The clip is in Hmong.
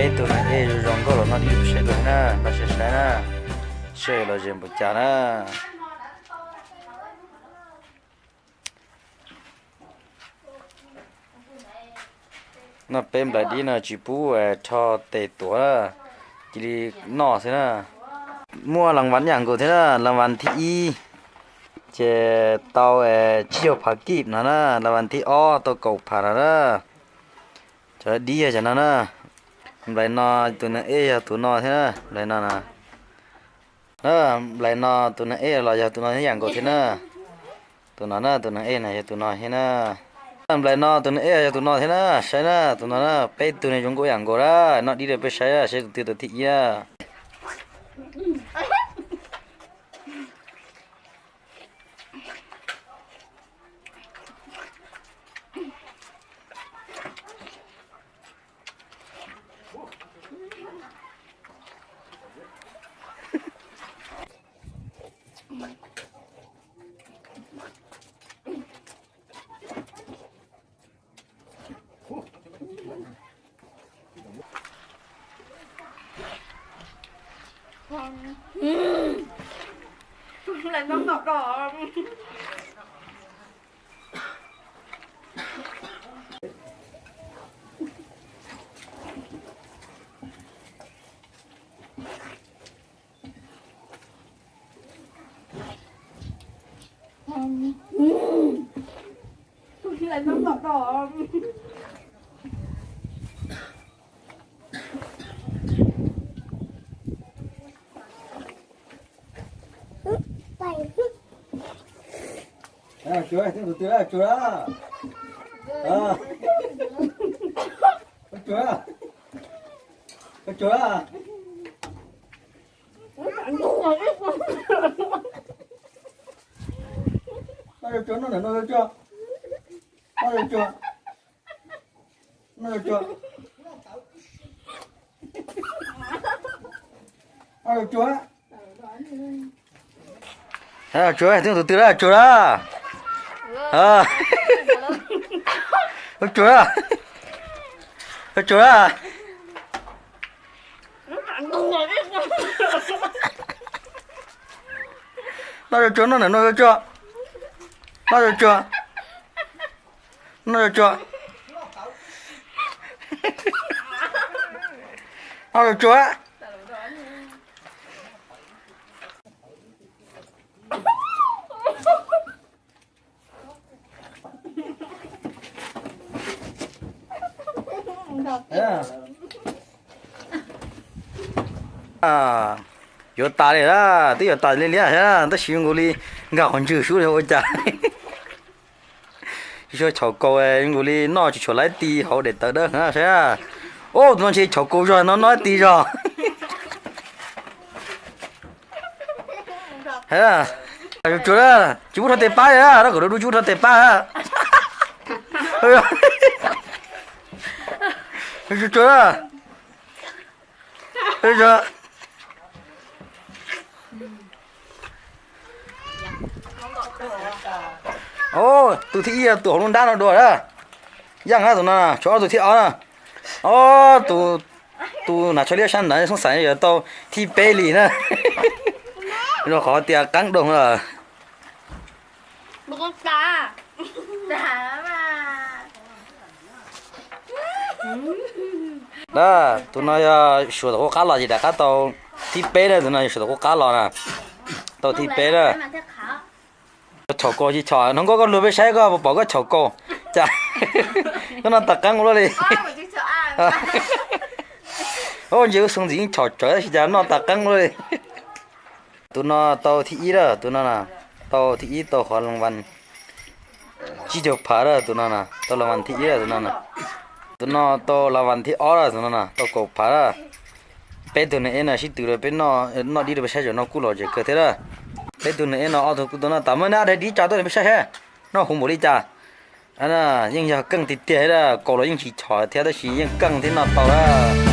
Peb tug neeg ej zoo zoo nkauj los noj dib rau peb saib dua thiab na, npaj saib saib na, seb los ze npaum cas na. No peb nplais dib no tsis pub rho tes tuav, cia li noj xwb na. Muaj las vas yam nkaus thiab na, las vas thib ib ces tau tsib caug phav kib no na, las vas thib ob tau kaum phav no na. Cov dib yog cov no na. Nplais no tus neeg ej yog tus no thiab na, nplais no na. Nplais no tus neeg ej los yog tus no thiab yam nkaus thiab na. Tus no na, tus neeg ej na yog tus no thiab na. Nplais no tus neeg ej yog tus no thiab na, saib na, tus no na, peb tug neeg zoo nkauj yam nkaus na, noj dib rau peb saib, saib tus twg tau thib ib na. Cuag, cuag, cuag. Cuag. Noj cuag, noj cuag, noj cuag. Noj cuag, noj cuag. Noj cuag. Cuag, twb tus twg lawm, cuag lawm. Cuag, cuag. Noj cuag, cuag, noj cuag, noj cuag. Noj cuag, cuag. Noj cuag, cuag. Noj cuag, cuag. Yuav tas li na, twb yuav tas li liab thiab, tab sis zoo nkaus li nkag qhov ntswg sub li ua cas. Tsis tshua chaum kaus, zoo nkaus li noj tsis tshua laib ti hauv daim tawv dawb na saib. Ub, tus no ntshe chaum kaus zog no noj ib ti zog. Tsuag, tsuag, tsis pub rho tes pab li, rab kaum dub tsis pub rho tes pab. Tsuag, tsuag. Tus thib ib tus hauv lub nrab no dua na. Yeej na tus no, tshuav ob tug thib ob na. Ob tug, tus hnav tsho liab sab ntawd xoob xaim yuav tau thib peb li na. Rau qhov tias qeeb doog lawm. Tus no yog suav tom qub qab los ces rov qab tau thib peb na, tus no yog suav tom qub qab los na, tau thib peb na. Chaum kaus tsis chaum, hnub nkauj koj luag peb saib koj puas pom koj chaum kaus. Cas koj noj tas qeeb ua luaj li. Ntsia wb xoo ntxim yeej chaum tsawv tab sis cas noj tas qeeb ua luaj li. Tus no tau thib ib lawm, tus no na, tau thib ib tau qhov las vas tsib caug phav lawm, tus no na tau las vas thib ib lawm, tus no na. Tus no tau las vas thib ob lawm, tus no na tau kaum phav lawm. Peb tug neeg ej no sib tw rau peb noj dib rau peb saib, zaum no kuj lom zem kawg thiab lawm. Peb tug neeg ej no ob tug kuj tau noj tas, muab neb daim dib tsa tuaj peb saib seb noj huv npaum li cas. Yeej yog keej tiag tiag thiab, kaus los yeej tsis chom thiab tab sis yeej keej thiab noj tau lawm.